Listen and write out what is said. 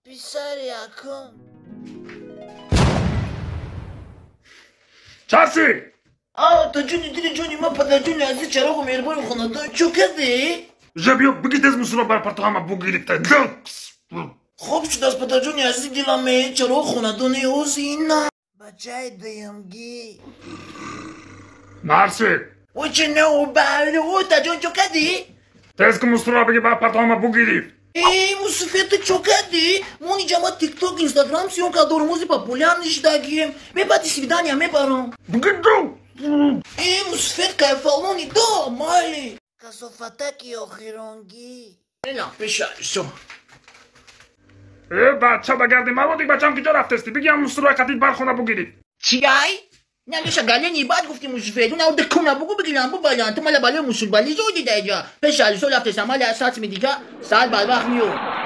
Писари якум. Чарси! А, таҷони дили ҷони ма, падарҷони азиз, чароғу меҳрубони хонадон, чӯ кардӣ? Жабиё, бигир тез мусуро бар партоҳама бугирифта. Хоб шудааст, падарҷони азизи диламе, чароғ хонадони озина. Бачаи дуюмгӣ. Марси! Очи неубали, о, таҷон, чӯ кардӣ? Тез ки мусуро бигир бар партоҳама бугирифт. Эй, мусуфет, ту чӯ кардӣ? Мо ниҷама тикток, инстаграм съёмка дорум, ози популярный шудагием. Мебади свидания мебарам. Бигир ду! Эй, мусуфет, кайфалони, да, майли. Касофатаки охиронгӣ. Ина, пеша, всё. Э, бача, ба гарди маводи бачам киҷо рафтести? Биги ҳам мусуро қатид бар хона бугирифт. Чиай? Намеша галени бад гуфти, мусуфет. Уна ода куна бугу бигирам бубалан. Ту мала балои мусулбали зо дида иҷа. Пеша алисо рафтеса, мала сатми дига, саат барвақт миём.